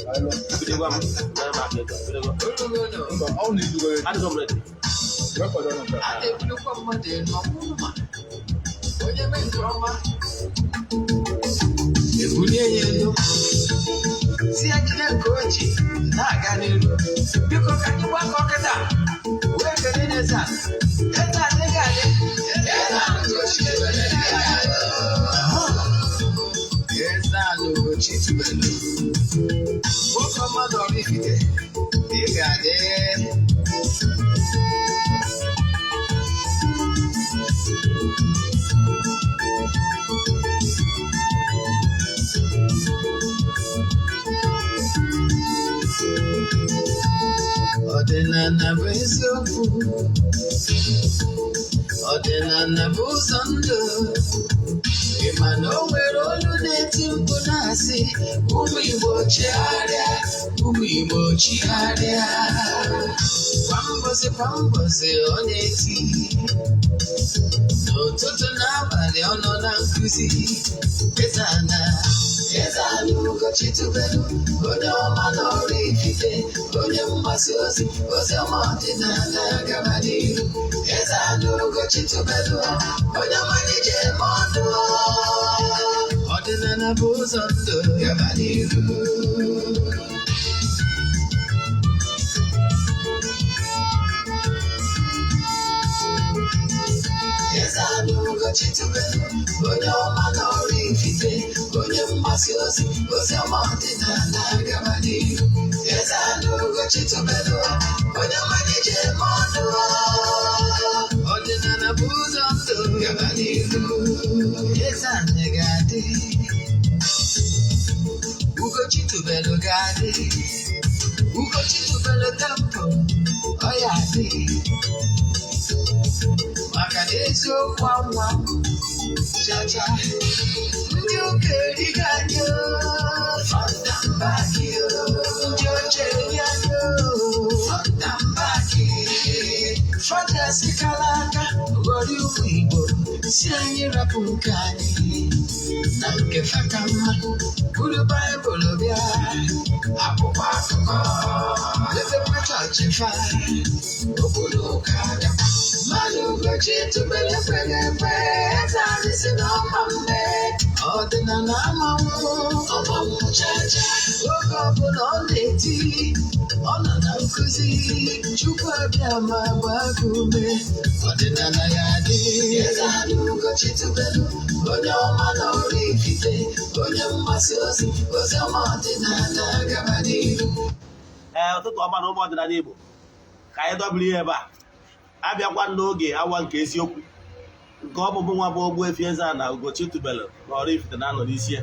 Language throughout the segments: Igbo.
Bidogwa m mere m aka ego bidogo. Olugono. Mba, ọ na-edugo ya. Adịgo m ready. Record ọ nọ. A na-ebulukwa mmadụ elu ọkwụrụ ma onye mee nke ọma ebulie ya elu, si ya jide nke o ji na-aga n'iru. Biko, ka anyị gbakọ kịta wee kelee eze ala. Eze adịghị adị, eze ala Ugochi tubelu. Eze ala Ugochi tubelu, nwoke ọma na Oraifite, ị ga-adị. Ọdịnala bụ eziokwu, ọdịnala bụ ụzọ ndụ. Ị ma na o nwere olu na-eti mkpu na-asị, "Ụmụ Igbo, chigharịa, ụmụ Igbo, chigharịa." Kwa mbọsị kwa mbọsị ọ na-eti, n'ụtụtụ n'abalị ọ nọ na nkụzi. Eze ana, eze ana Ugochi tubelu, onye ọma na Oraifite, onye mgbasa ozi ozi ọma ọdịnala, gaba n'ihu. Eze ana Ugochi tubelu, onye ọma ji eme ọnụ. Ọdịnala bụ ụzọ ndụ, gaba n'ihu. Eze ana Ugochi tubelu, onye ọma na Oraifite, onye mgbasa ozi ozi ọma ọdịnala, gaba n'ihu. Eze ana Ugochi tubelu, onye ọma ji eme ọnụ. Ọdịnala bụ ụzọ ndụ, gaba n'ihu. Eze anyị ga-adị, Ugochi tubelu ga-adị, Ugochi tubelu temple ọ ya adị, maka na eziokwu anwa chacha. Ndị ụka erigo anyị, front and back. Ndị oche eri anyị front and back. Fọdụ aka ghọrọ ụmụ Igbo, si anyị rapụ nke anyị na nke fa ka mma. Buru Baịbụl bịa, akwụkwọ akụkọ, mepekwa chọọchị fa, obodo ụka bịakwa. Mmadụ Ugochi tubelu ekweghị ekwe, eze anyị si na ọma mme, ọdịnala amanwụ ọmanwụ chacha. Oge ọbụla ọ na-eti, ọ nọ na nkụzi. Chukwu abịa ma gbaa gị ume, ọdịnala ya dị. Eze anyị Ugochi tubelu, onye ọma na Oraifite, onye mgbasa ozi ozi ọma ọdịnala, gaba n'ihu. Ee, ụtụtụ ọma na ụmụ ọdịnala Igbo. Ka anyị dọbiri ihe ebe a, abịakwa n'oge awa nke eziokwu, nke ọ bụbụ nwa bụ Ogbuefi Eze-Ana Ugochi tubelu na Oraifite na-anọ n'isi ya.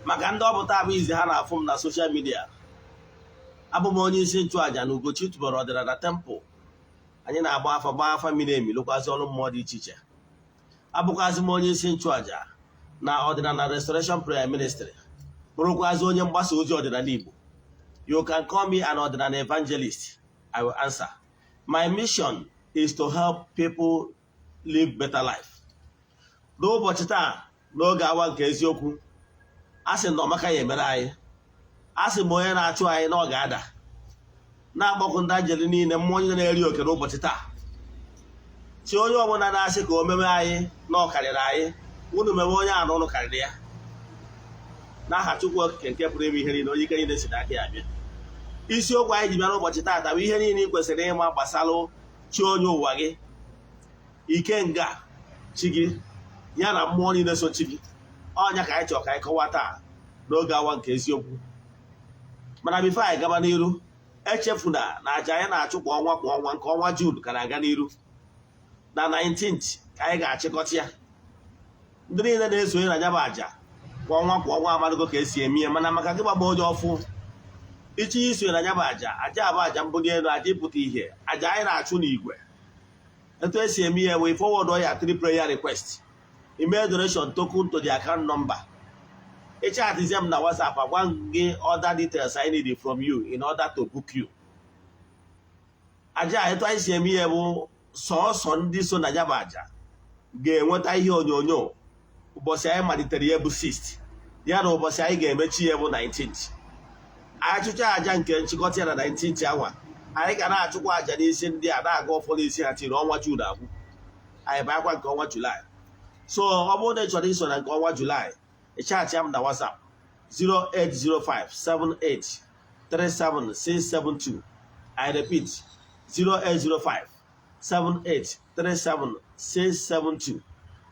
Maka ndị ọ bụ taa bụ izi ha na-afụ m na social media, abụ m onye isi nchụàja na Ugochi tubelu ọdịnala temple. Anyị na-agba afa, gbaa afa miri emi, lụkwazị ọrụ mmụọ dị iche iche. Abụkwazị m onye isi nchụàja na Ọdịnala Restoration Prayer Ministry, bụrụkwazị onye mgbasa ozi ọdịnala Igbo. You can call me an ọdịnala evangelist, I will answer. My mission is to help people live better life. N'ụbọchị taa, n'oge awa nke eziokwu, a sị na ọmaka ya emere anyị. A sị m, onye na-achụ anyị na ọ ga-ada. Na-agbakọ ndị anjeli niile, mmụọ onye na-eri oke n'ụbọchị taa, chi onye ọbụla na-asị ka o meme anyị na ọ karịrị anyị, unu mewe onye anụ ụnụ karịrị ya, n'aha Chukwu Okike nke pụrụ ime ihe niile, onye ike niile si n'aka ya bịa. Isiokwu anyị ji bịa n'ụbọchị taata bụ ihe niile ị kwesịrị ịma gbasara chi onye ụwa gị, ikenga chi gị, ya na mmụọ niile so chi gị. Ọnya ka anyị chọrọ ka anyị kọwaa taa n'oge awa nke eziokwu. Mana before anyị gaba n'iru, echefuna na aja anyị na-achụ kwa ọnwa kwa ọnwa, nke ọnwa June ka na-aga n'iru. Na 19th ka anyị ga-achịkọta ya. Ndị niile na-esonye na ya bụ aja kwa ọnwa kwa ọnwa amadụgo ka esi eme ya. Mana maka gị gbagba onye ọfụ ịchọ isonye na ya bụ aja, aja abụ aja mbuli elu, aja ịpụta ihe, aja anyị na-achụ n'igwe, etu esi eme ya: wee forward ya three prayer request, email donation token to the account number, ịchatizie m na WhatsApp, agwa gị other details I need from you in order to book you. Aja etu anyị si eme ihe bụ sọọsọ ndị so na ya bụ aja ga-enweta ihe onyonyo ụbọchị anyị malitere ya bụ 6th, ya na ụbọchị anyị ga-emechi ya bụ 19th. Anyị chụcha aja nke nchịkọta ya na 19th anwa, anyị ga na-achụkwa aja n'isi ndị a, na-aga ọfọ n'isi ha tiri ọnwa June agwụ, anyị banyakwa nke ọnwa Julaị. So ọ bụrụ na ị chọrọ iso na nke ọnwa Julaị, ị chat m na WhatsApp 08057837672. I repeat, 08057837672.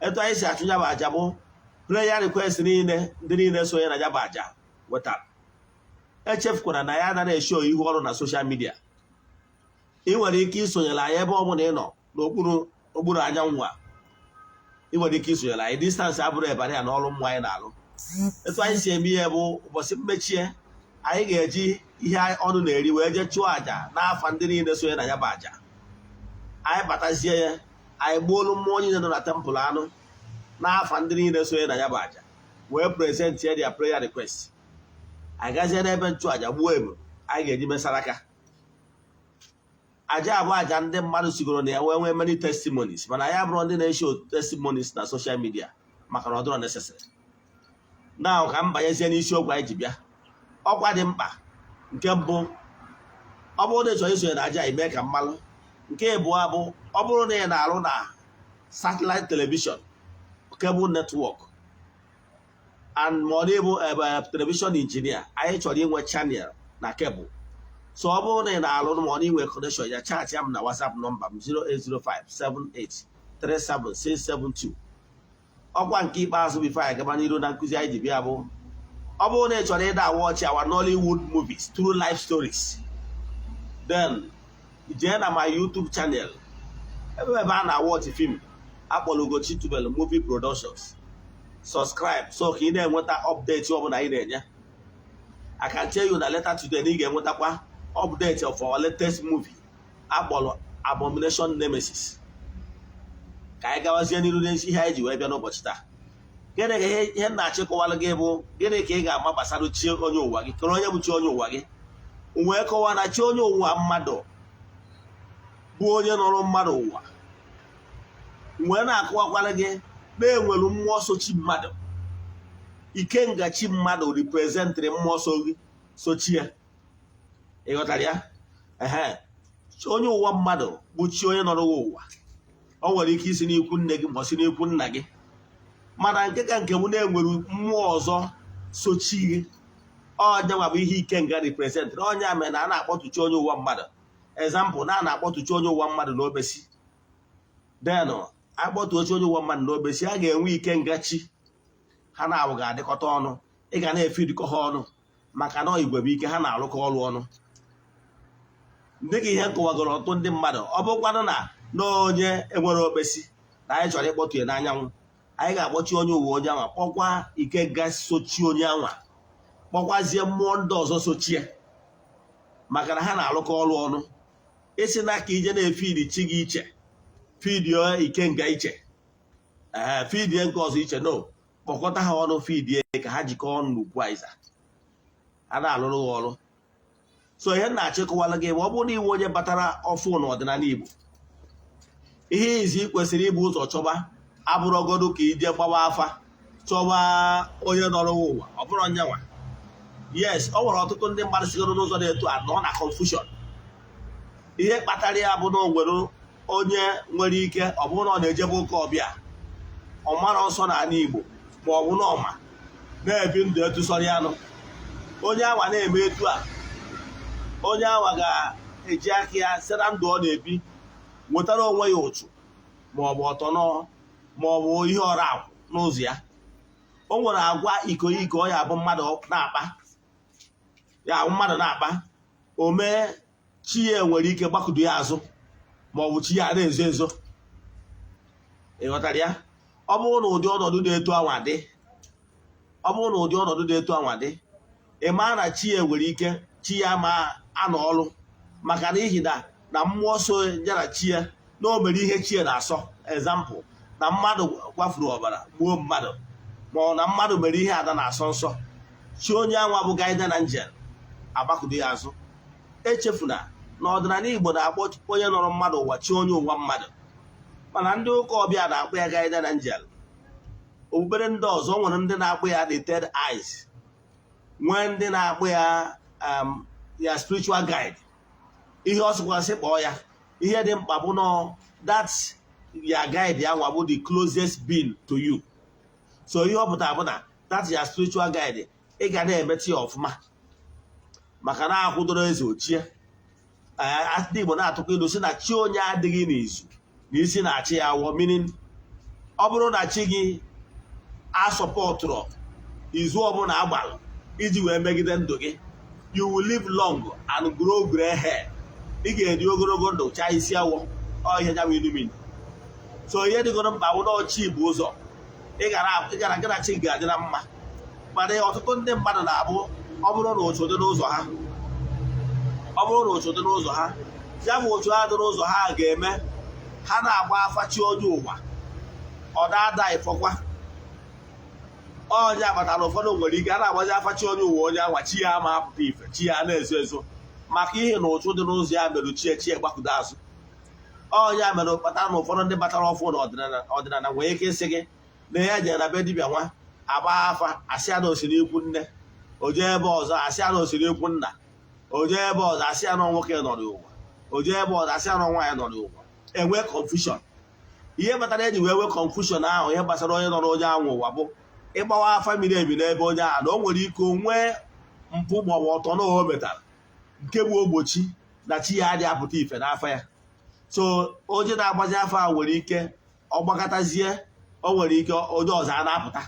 Etu anyị si achụ ya bụ aja bụ prayer request niile ndị niile sonye na ya bụ aja wetara. Echefukwara na ya anaghị eshow ihu ọrụ na social media. Ị nwere ike isonyere anyị ebe ọ bụla ị nọ n'okpuru okpuru anyanwụ a. Ị nwere ike isonyere anyị, distance abụrụ ebara ya n'ọrụ mmụọ anyị na-alụ. Etu anyị si eme ihe bụ ụbọchị mmechie, anyị ga-eji ihe ọnụ na-eri wee jee chụọ àjà n'afa ndị niile sonye na ya bụ àjà. Anyị batazie ya, anyị gbuolu mmụọ niile nọ na temple anụ n'afa ndị niile sonye na ya bụ àjà, wee present ya their prayer request. Anyị gazie n'ebe nchụàjà, gbuo ebu anyị ga-eji mesara aka. Aja abụ aja ndị mmadụ sigoro na ya wee nwee many testimonies, mana ya bụrụ ndị na-eshow testimonies na social media maka na ọ dịrọ necessary. Na ka m banyezie n'isiokwu anyị ji bịa, ọkwa dị mkpa. Nke mbụ, ọ bụrụ na ị chọrọ isonye na aja, ime ka mmalụ. Nke abụọ bụ, ọ bụrụ na ị na-arụ na satellite television, cable network and ma ọ na-ebu ebe television engineer, anyị chọrọ inwe channel na cable. So ọ bụrụ na ị na-alụ ma ọ na-inwe connection ya, chat ya m na WhatsApp nọmba m 08057837672. Ọkwa nke ikpeazụ before anyị gaba n'iru na nkụzi anyị ji bịa bụ, ọ bụrụ na ị chọrọ ịda watch our Nollywood movies through life stories, then jee na my YouTube channel, ebe a na-watch film akpọrọ Ugochi Tubelu Movie Productions. Subscribe so ka ị na-enweta update ọbụla anyị na-enye. I can tell you na later today na ị ga-enwetakwa update of our latest movie akpọrọ Abomination Nemesis. Ka anyị gawazie n'iru n'ezi ihe anyị ji wee bịa n'ụbọchị taa. Gịnị ka ihe m na-achịkọwara gị bụ, gịnị ka ị ga-ama gbasara chi onye ụwa gị? Kere onye bụ chi onye ụwa gị? Wee kọwaa na chi onye ụwa mmadụ bụ onye nọrọ mmadụ ụwa. Wee na-akọwakwara gị na-enwere mmụọ sochi mmadụ, ikenga chi mmadụ representịrị mmụọ so gị sochi ya. Ị ghọtara ya? Ehe, onye ụwa mmadụ bụ chi onye nọrọ ụwa. O nwere ike isi n'ikwu nne gị ma ọ si n'ikwu nna gị, mana nke ka nke m na-enwere mmụọ ọzọ sochi gị. Ọnya bụ ihe ikenga representịrị. Ọnya mere na a na-akpọtụchi onye ụwa mmadụ. Example, na a na-akpọtụchi onye ụwa mmadụ n'obesi, then akpọtụ oche onye ụwa mmadụ n'obesi, a ga-enwe ikenga chi ha na-abụ ga-adịkọta ọnụ. Ị ga na-efidikọ ha ọnụ maka na igwe bụ ike, ha na-arụkọ ọrụ ọnụ. Dịka ihe nkọwagoro ọtụtụ ndị mmadụ, ọ bụkwanụ na na onye enwere okpesi na anyị chọrọ ịkpọtụ ya n'anyanwụ, anyị ga-akpọchi onye ụwa onye anwa, kpọkwa ikenga sochi onye anwa, kpọkwazie mmụọ ndị ọzọ sochie, maka na ha na-arụkọ ọrụ ọnụ. Isi na ka ije na-efidi chi gị iche, fidio ikenga iche, ee, fidie nke ọzọ iche, no, kpọkọta ha ọnụ, fidie ka ha jikọọ ọnụ n'ukwu aiza a na-alụrụ ha ọrụ. So ihe m na-achịkọwala gị ma ọ bụrụ na iwe onye batara ọfụ n'ọdịnala Igbo, ihe izi ị kwesịrị ibu ụzọ chọba abụrọgodu ka ije gbawa afa chọba onye nọrọ ụwa. Ọ bụrụ nyanwa, yes, ọ nwere ọtụtụ ndị mmadụ sigoro n'ụzọ dị etu a nọ na confusion. Ihe kpatara ya bụ na o nwere onye nwere ike ọ bụrụ na ọ na-ejebe ụka ọbịa, ọ mara nsọ n'ala Igbo, ma ọ bụ na ọma na-ebi ndụ etu sọrọ ya nụ. Onye anwa na-eme etu a, onye anwa ga-eji aka ya site na ndụ ọ na-ebi nwetara onwe ya ụchụ, ma ọ bụ ọtọnọ, ma ọ bụ ihe ọra akwụ n'ụzọ ya. O nwere agwa ikoyi ọ ya bụ mmadụ na-akpa, ya bụ mmadụ na-akpa o mee chi ya nwere ike gbakụdo ya azụ, ma ọ bụ chi ya na-ezo ezo. Ị ghọtara ya? Ọ bụrụ na ụdị ọnọdụ dị etu anwa dị, ọ bụrụ na ụdị ọnọdụ dị etu anwa dị, ị maa na chi ya nwere ike chi ya ma anọ ọrụ, maka n'ihi na mmụọ so ya na chi ya na o mere ihe chi ya na-asọ. Example, na mmadụ kwafuru ọbara, gbuo mmadụ, ma ọ na mmadụ mere ihe ada na-asọ nsọ, chi onye anwa bụ guardian angel agbakụdo ya azụ. Echefuna na ọdịnala Igbo na-akpọ onye nọrọ mmadụ ụwa chi onye ụwa mmadụ, mana ndị ụka ọbịa na-akpọ ya guardian angel. Okpukpere ndị ọzọ nwere ndị na-akpọ ya the third eyes, nwee ndị na-akpọ ya Ya spiritual guide, ihe ọ sịkwasị kpọọ ya, ihe dị mkpa bụ nọ that ya guide ya nwa bụ the closest being to you. So ihe ọ pụtara bụ na that ya spiritual guide, ị ga na-emetụ ya ọfụma, maka na akwụdoro eze ochie. Ndị Igbo na-atụkwa ilu si na chi onye adịghị n'izu na isi na-achị ya awọ, meaning ọ bụrụ na chi gị asọpọtụrụ izu ọbụla agbalụ iji wee megide ndụ gị, you will live long and grow gray hair. Ị ga-edi ogologo ndụ, chaa isi awọ. Ọ ihe ya bụ ilu mean. So ihe dịgoro mkpa bụ na ọchị bụ ụzọ ị gara gị na chi ga-adị na mma. Mana ọtụtụ ndị mmadụ na-abụ, ọ bụrụ na ụchụ dị n'ụzọ ha, ọ bụrụ na ụchụ dị n'ụzọ ha, ya bụ ụchụ ha dị n'ụzọ ha ga-eme ha na-agba afa chi onye ụwa, ọ na-ada ịfọkwa onye akpatara. Ụfọdụ nwere ike a na-agbazi afa chi onye ụwa, onye anwa chi ya ama apụta ife, chi ya na-ezo ezo, maka ihe na ụchụ dị n'ụzọ ya mere chie chie gbakụdo azụ. Onye mere kpatara na ụfọdụ ndị batara ọfụ n'ọdịnala ọdịnala nwere ike ịsị gị na ya jere na be dibịa nwa agba afa, asị ya na osiri ikwu nne, o jee ebe ọzọ, asị ya na osiri ikwu nna, o jee ebe ọzọ, asị ya na nwoke nọ n'ụwa, o jee ebe ọzọ, asị ya na nwaanyị nọ n'ụwa. Enwe confusion. Ihe kpatara eji wee nwee confusion ahụ, ihe gbasara onye nọ n'onye ahụ ụwa, bụ ịgbawa afa miri emi n'ebe onye ahụ na o nwere ike nwee mpụ maọbụ ọtọ na o metara nke bụ ogbochi na chi ya adịghị apụta ife n'afa ya. So onye na-agbazi afa a nwere ike ọ gbakọtazie, o nwere ike onye ọzọ a na-apụta.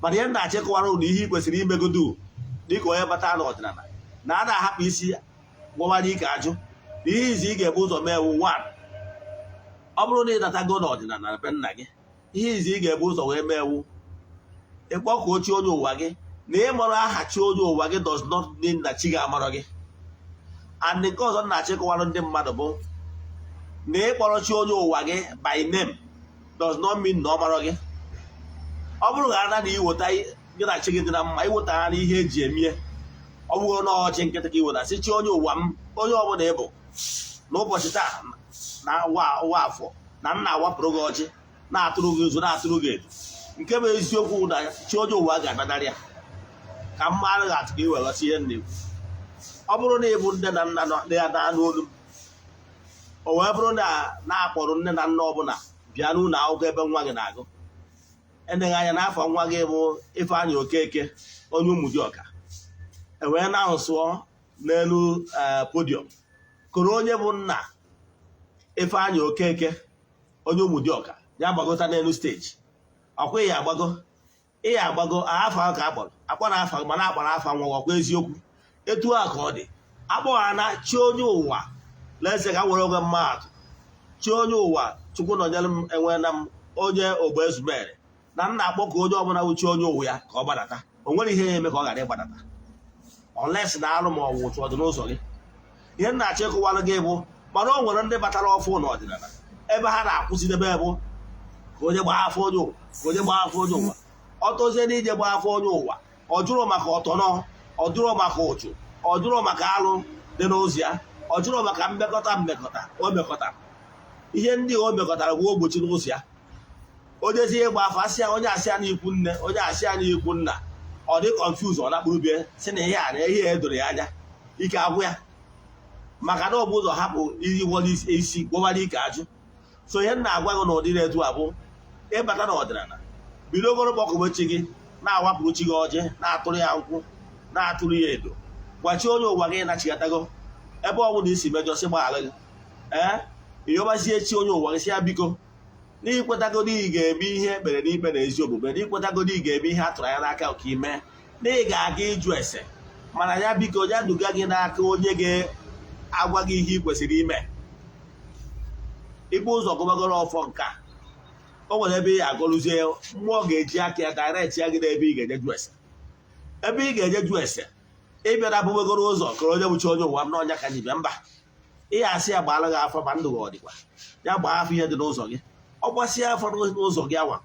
Mana ihe m na-achịkọwara ụlọ, ihe ị kwesịrị imegodu dịka onye batara n'ọdịnala na a na-ahapụ isi gwọwara ike ajụ na ihe izi ị ga-ebu ụzọ mee wu one, ọ bụrụ na ị natago n'ọdịnala na be nna gị, ihe izi ị ga-ebu ụzọ wee mee wu ịkpọkọ chi onye ụwa gị. Na ịmara aha chi onye ụwa gị does not mean na chi ga-amarọ gị. And nke ọzọ m na-achịkọwara ndị mmadụ bụ na ịkpọrọ chi onye ụwa gị by name does not mean na ọ marọ gị. Ọ bụrụ ghara na iweta gị na chi gị dị na mma, iweta ha na ihe eji emie, ọ bụrụ na ọchị nkịtị ka iweta, sị chi onye ụwa m, onye ọbụla ị bụ n'ụbọchị taa na ụwa afọ na m na-awapụrụ gị ọjị, na-atụrụ gị ụzọ, na-atụrụ gị edu, nke bụ eziokwu na chi onye ụwa ga-abịanarị ya. Ka mma arụghị atụ ka ị wee ghọta ihe m na-ekwu. Ọ bụrụ na ị bụ nne na nna ya na-anụ olu m, o wee bụrụ na na-akpọrọ nne na nna ọbụla bịa n'ụlọ akwụkwọ ebe nwa gị na-agụ, eneghị anya n'afọ nwa gị bụ Ifeanyị Okeke onye Ụmụdịọka, e wee na-asụọ n'elu podium kụrụ onye bụ nna Ifeanyị Okeke onye Ụmụdịọka ya gbagota n'elu stage, ọkwa ya agbago, ị ya agbago afọ ahụ ka a kpọrọ akpọrọ afa, mana akpọrọ afa nwa. Ọkwa eziokwu etu a ka ọ dị, akpọghara na chi onye ụwa lese ka were oge mmadụ chi onye ụwa Chukwu nọnyere m, enwe na m onye ogbe ezumere na m na-akpọ ka onye ọbụla wuchi onye ụwa ya ka ọ gbadata. O nwere ihe ya eme ka ọ ghara ịgbadata unless na alụ ma ọ bụ ụchụ ọdị n'ụzọ gị. Ihe m na-achọ ịkụwalụ gị bụ, mana o nwere ndị batara ọfụ n'ọdịnala ebe ha na-akwụsịdebe bụ ka onye gbaa afọ onye ụwa, ka onye gbaa afọ onye ụwa. Ọ tozie n'ije gbaa afọ onye ụwa, ọ jụrụ maka ọtọnọ, ọ jụrụ maka ụchụ, ọ jụrụ maka alụ dị n'ụzọ ya, ọ jụrụ maka mmekọta mmekọta o mekọtara. Ihe ndị o mekọtara bụ ogbochi n'ụzọ ya. Onye ezi ịgba afọ, asị ya onye asị ya n'ikwu nne, onye asị ya n'ikwu nna, ọ dị confuse, ọ nakpurubie si na ihe a na ihe a edoro ya anya, ike agwụ ya, maka na ọ bụ ụzọ hapụ iri wọrọ isi gwọwara ike ajụ. So ihe m na-agwa gị n'ụdịrị etu a bụ, ịbata n'ọdịnala, bido ogoro kpọkụbe chi gị, na-awapụrụ chi gị ọjị, na-atụrụ ya nkwụ, na-atụrụ ya edo, gwachi onye ụwa gị nachigatago ebe ọ bụla isi mejọ, sị gbaghara gị. Ee, ịyọbazie chi onye ụwa gị, sị ya biko, n'ikwetagodo ị ga-eme ihe ekpere n'ikpe na ezi omume, n'ikwetagodo ị ga-eme ihe a tụrụ anya n'aka ka ime, na ị ga-aga ịjụ ese, mana ya biko ya duga gị n'aka onye ga-agwa gị ihe ị kwesịrị ime. Ibu ụzọ gụbagoro ọfọ nka, o nwere ebe ị agọrụzie, mmụọ ga-eji aka ya direct ya gị n'ebe ị ga-eje jụ ese. Ebe ị ga-eje jụ ese, ịbịara bụwegoro ụzọ kọrọ onye bụchi onye ụwa m n'ọnya ka ji bịa mba, ị asị ya gbaara gị afọ ma ndụ gị ọ dịkwa ya gbaa afọ ihe dị n'ụzọ gị. Ọ gbasịa afọ n'ụzọ gị awa,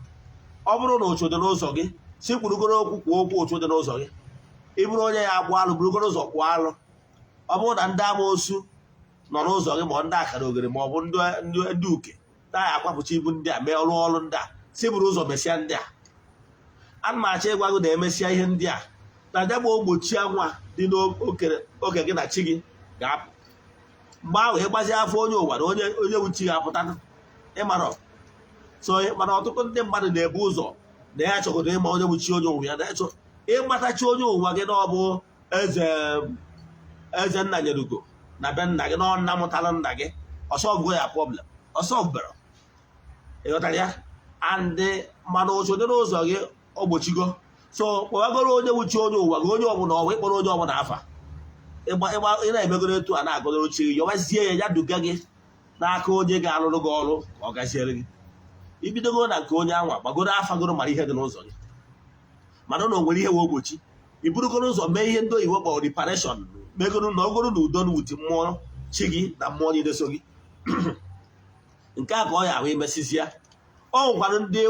ọ bụrụ na ụchụ dị n'ụzọ gị, si kwurugoro okwu, kwuo okwu ụchụ dị n'ụzọ gị. Ị bụrụ onye ya agbụ alụ, burugoro ụzọ kwụọ alụ. Ọ bụrụ na ndị amoosu nọ n'ụzọ gị, ma ọ ndị akara ogere, ma ọ bụ ndị uke na-aya akwapụcha ibu ndị a mee ọrụ ọrụ ndị a, si buru ụzọ mesịa ndị a. Ana m achọ ịgwa gị na emesịa ihe ndị a, Na ya bụ ogbochi anwa dị n'oke oge gị na chi gị ga-apụ. Mgbe ahụ, ịgbazi afọ onye ụwa na onye onye bụ chi ga-apụta, ịmarọ. So mana ọtụtụ ndị mmadụ na-ebu ụzọ na ya chọgodo ịma onye bụ chi onye ụwa ya, na ya chọ ịmata chi onye ụwa gị, na ọ bụ eze eze nna nyerugo na be nna gị, na ọ nna mụtara nna gị. Ọsọgwụ ya problem ọsọbere, ịghọtara ya? And mana ụchụ dị n'ụzọ gị ogbochigo. So kpọwagoro onye bụ chi onye ụwa gị, onye ọbụla ọbụ ịkpọrọ onye ọbụla afa ịgba ịgba ị na-emegoro etu a na-agọdoro chi gị, yọwazie ya, ya duga gị n'aka onye ga-alụrụ gị ọrụ ka ọ gaziere gị. Ibidogo na nke onye anwa gbagoro afa, goro mara ihe dị n'ụzọ gị, mana na o nwere ihe wee ogbochi, iburugoro ụzọ mee ihe ndị oyibo kpọrọ reparation, megoro na ogoro na udo na wuti mmụọ chi gị na mmụọ niile so gị. Nke a ka ọ ya ahụ imesizia. Ọ nwekwara ndị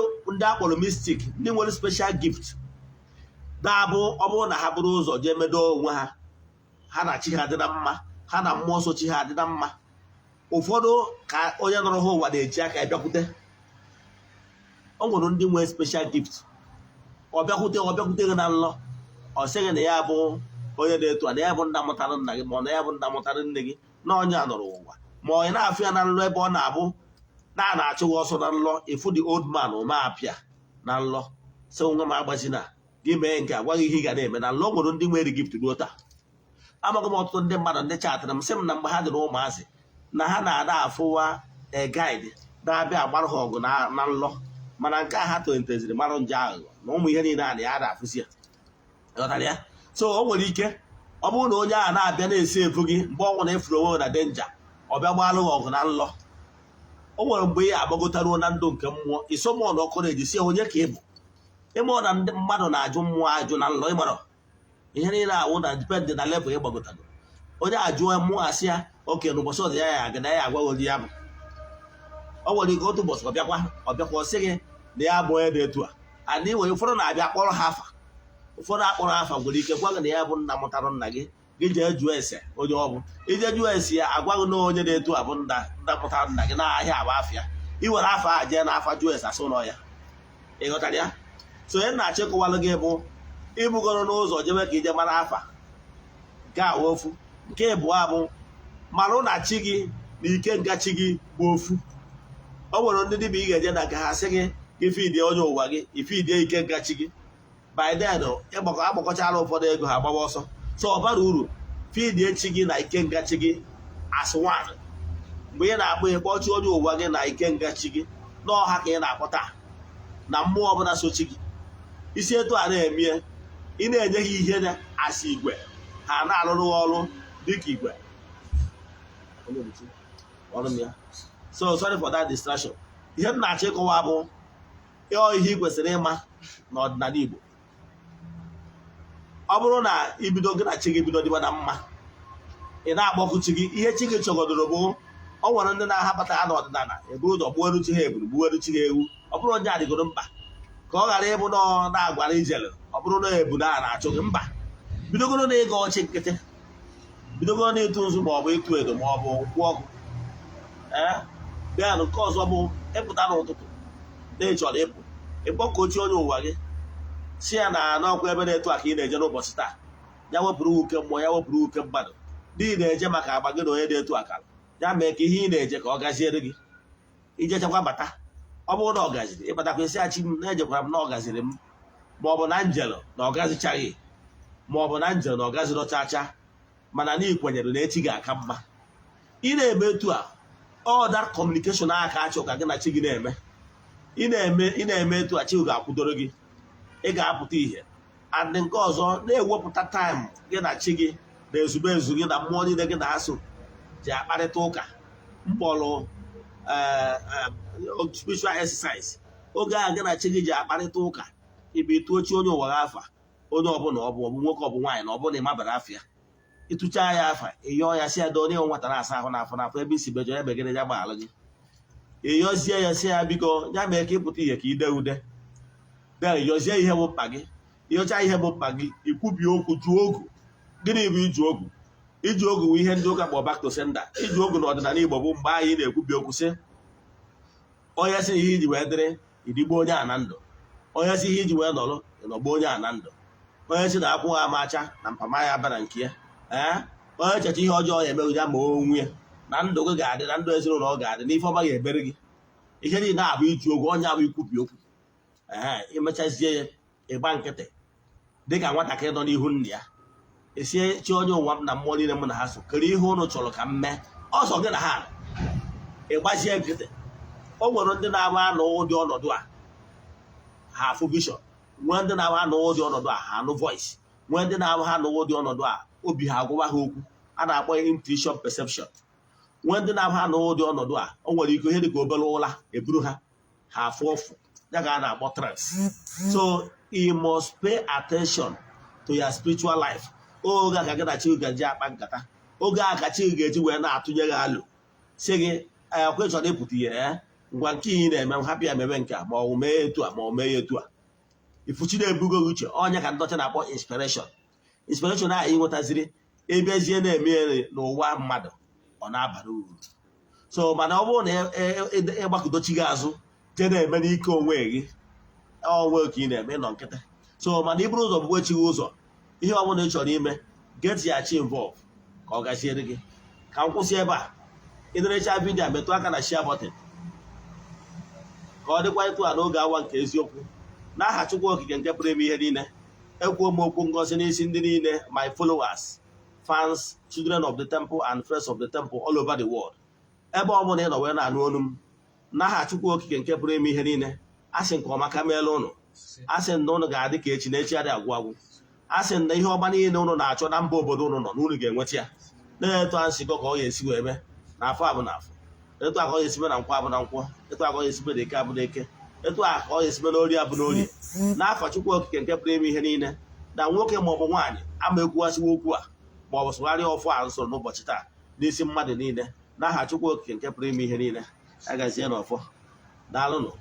akpọrọ mystic, ndị nwere special gift, na-abụ ọ bụrụ na ha bụrụ ụzọ jee medo onwe ha, ha na chi ha dị na mma, ha na mmụọ nsọ chi ha dị na mma, ụfọdụ ka onye nọrọ ha ụwa na-eji aka bịakwute. O nwere ndị nwere special gift, ọ bịakwute gị na nlọ, ọ sịghị na ya bụ onye na-etu a, na ya bụ nna mụtara nna gị, ma ọ na ya bụ nna mụtara nne gị, na onye a nọrọ ụwa, ma ọ na-afụ ya na nlọ ebe ọ na-abụ na a na-achụ gị ọsọ na nlọ. Ịfụ the old man ụma apịa na nlọ, sị nwa m agbazina gị, mee nke a, gwaghị ihe ị ga na-eme na nlọ. Nwere ndị nwere gift ruo taa. Amaghị m ọtụtụ ndị mmadụ ndị chatịrị m, sị m na mgbe ha dị na ụmụazị na ha na-ada afụwa a guide na-abịa agbara ha ọgụ na nlọ, mana nke a ha toliteziri marụ nje aghụghọ na ụmụ ihe niile a na ya na-afụzi ya. Ghọtara ya? So o nwere ike ọ bụrụ na onye ahụ na-abịa na-esi efu gị mgbe ọ nwere efuru onwe na danger, ọ bịa gbalụ gị ọgụ na nlọ. O nwere mgbe ị agbagotaruo na ndụ nke mmụọ, isomọn ọkụ na-eji si onye ka ị bụ, ịma na ndị mmadụ na-ajụ mmụọ ajụ na nlọ. Ịmara ihe niile awụ na depend na level ịgbagotago. Onye ajụọ mmụọ, asị ya oke n'ụbọchị ọzọ ya ya aga na ya agwa gị ya bụ. O nwere ike otu ụbọchị ọ bịakwa ọ sị gị na ya bụ onye dị etu a. And ị nwere ụfọdụ na-abịa kpọrọ ha afa, ụfọdụ akpọrọ afa nwere ike gwa gị na ya bụ nna mụtara nna gị. Gị jee jụọ ese onye ọ bụ, ije jụọ ese ya, agwa gị na onye dị etu a bụ nna mụtara nna gị n'ahịa agba afịa. I were afa a jee n'afa jụọ ese, asị ụlọ ya. Ị ghọtara ya? So onye na-achọ ịkọwalụ gị bụ ibugoro n'ụzọ jebe ka ije mara afa nke a ofu. Nke ịbụọ bụ marụ na chi gị na ike nga chi gị bụ ofu. O nwere ndị dibịa ị ga-eje na nke ha, sị gị ifidie onye ụwa gị, ifidie ike nga chi gị. By then ịgbakọ agbakọchala ụfọdụ ego, ha agbawa ọsọ. So ọ bara uru fidie chi gị na ike nga chi gị as one. Mgbe ị na-akpọ, ịkpọchi onye ụwa gị na ike nga chi gị n'ọha ka ị na-akpọta na mmụọ ọbụla so chi gị. Isi etu a na-emie, ị na-enye ha ihe asị igwe, ha na-arụrụ ọrụ dịka igwe. Ọrụ m ya. So sorry for that distraction. Ihe m na-achọ ịkọwa bụ ịọ ihe ị kwesịrị ịma n'ọdịnala Igbo. Ọ bụrụ na ibido gị na chi gị bido dịba na mma, ị na-akpọkụ chi gị, ihe chi gị chọgodoro bụ ọ nwere ndị na-ahapụta ha n'ọdịnala eburu ụzọ gbuoru chi ha eburu, gbuoru chi ha ewu. Ọ bụrụ onye adịgoro mkpa ka ọ ghara ịbụ na ọ na-agwara ijele, ọ bụrụ na ebu na a na-achụ gị mba, bidogoro na ịga ọchị nkịtị, bidogoro na ịtụ nzu ma ọ bụ ịtụ edo ma ọ bụ nkwụ ọkụ. Ee, bịa nke ọzọ bụ ịpụta n'ụtụtụ na ị chọrọ ịpụ, ịkpọkochi onye ụwa gị, si ya na n'ọkwa ebe na-etu a ka ị na-eje n'ụbọchị taa, ya wepụrụ uke mmụọ, ya wepụrụ uke mmadụ n'ihi na-eje maka agba gị na onye dị etu akara ya mee ka ihe ị na-eje ka ọ gaziere gị. Ijechakwa bata, ọ bụrụ na ọ gaziri, ịbatakwa isi achị m na-ejekwara m na ọ gaziri m, ma ọ bụ na njel na ọ gazichaghị, ma ọ bụ na njel na ọ gaziri chacha, mana na ị kwenyere na echi ga-aka mma. Ị na-eme etu a, all that communication aka achọ ka gị na chi gị na-eme. Ị na-eme etu a, chi ga-akwụdoro gị, ị ga-apụta ihe. And nke ọzọ, na-ewepụta time gị na chi gị na ezumezu gị na mmụọ niile gị na ha so ji akparịta ụka mkpọrọ spiritual exercise. Oge a gị na chi gị ji akparịta ụka, ibe ịtụ ochi onye ụwa gị afa, onye ọbụla ọ bụ nwoke, ọ bụ nwaanyị, na ọ bụla ịmabara afịa, ịtụcha ya afa, ịyọọ ya, si ya doo onye nwata na-asa ahụ n'afọ n'afọ ebe isi bejọ ya megide ya gbaalụ gị. Ịyọzie ya, si ya biko ya mee ka ịpụta ihe, ka ide ude. Then yọzie ihe bụ mkpa gị. Ịyọcha ihe bụ mkpa gị, ikwubi okwu, jụọ ogu. Gịnị bụ iju ogu? Iji ogu bụ ihe ndị ụka kpọ back to sender. Iji ogu n'ọdịnala Igbo bụ mgbe anyị na-ekwubi okwu, sị onye si ihe iji wee dịrị, idigbo onye a na ndụ, onye si ihe iji wee nọrọ, ịnọgbo onye a na ndụ, Onye si na akwụ ha amacha na mpama ya bara nke ya. Ee, onye checha ihe ọjọọ ya emeghị ya, ma onwe ya na ndụ gị ga-adị, na ndụ ezinụlọ ọ ga-adị, na ife ọma ga-ebere gị. Ihe niile abụ iji oge onye abụ ikwubi okwu. Ee, imechazie ya, ịgba nkịtị dịka nwatakịrị nọ n'ihu nna ya, esie chi onye ụwa m na mmụọ niile mụ na ha so kere ihe ụnụ chọrọ ka m mee ọsọ gị na ha nọ. Ịgbazie nkịtị. O nwere ndị na-ama anọ ụdị ọnọdụ a, ha afụ vision. Nwee ndị na-ama anọ ụdị ọnọdụ a, ha anụ voice. Nwee ndị na-ama ha anọ ụdị ọnọdụ a, obi ha agwụwa ha okwu a na-akpọ ya intuition, perception. Nwee ndị na-ama anọ ụdị ọnọdụ a, o nwere ike ihe dị ka obere ụla eburu ha, ha afụ ọfụ ya ka a na-akpọ trance. So you must pay attention to your spiritual life. Oge a ka gị na chi ga-eji akpa nkata, oge a ka chi ga-eji wee na-atụnye gị alụ, sị gị ekwe chọrọ ịpụta ihe. Ee, ngwa, nke ị na-eme m hapụ ya, mebe nke a, ma ọ bụ mee etu a, ma ọ mee ya etu a. Ifuchi na-ebugo gị uche onye ka ndọcha na-akpọ inspiration. Inspiration ahụ ị nwetaziri, ebezie na-eme n'ụwa mmadụ, ọ na-abara uru. So mana ọ bụrụ na ịgbakọdochi gị azụ, jee na-eme n'ike onwe gị, onwe ka ị na-eme ịnọ nkịtị. So mana iburu ụzọ bugwe chi gị ụzọ, ihe ọ bụla ị chọrọ ime, get ya chi involve ka ọ gaziere gị. Ka m kwụsị ebe a. Ịnerecha video, metụ aka na share button ka ọ dịkwa ịtụ a n'oge awa nke eziokwu. N'aha Chukwu Okike nke pụrụ ime ihe niile, ekwuo m okwu ngozi n'isi ndị niile, my followers, fans, children of the temple and friends of the temple all over the world, ebe ọ bụla ị nọ wee na-anụ olu m. N'aha Chukwu Okike nke pụrụ ime ihe niile, asị nke ọma ka meela ụnụ. Asị na ụnụ ga-adị ka echi na echi adị agwụ agwụ. Asị na ihe ọma niile ụnụ na-achọ na mba obodo ụnụ nọ na ụnụ ga-enweta ya. Na-etu a nsịkọ ka ọ ga-esi wee mee na afọ abụ na afọ, etu a ka ọ ga-esi mee na nkwọ abụ na nkwọ, etu a ka ọ ga-esi mee na eke abụ na eke, etu a ka ọ ga-esi mee na orie abụ na orie. N'afọ Chukwu Okike nke pụrụ ime ihe niile, na nwoke maọbụ nwaanyị ama ekwughasịwa okwu a maọbụ sụgharịa ọfụ a nsoro n'ụbọchị taa n'isi mmadụ niile, n'aha Chukwu Okike nke pụrụ ime ihe niile, agazie n'ọfọ. Daalụnụ.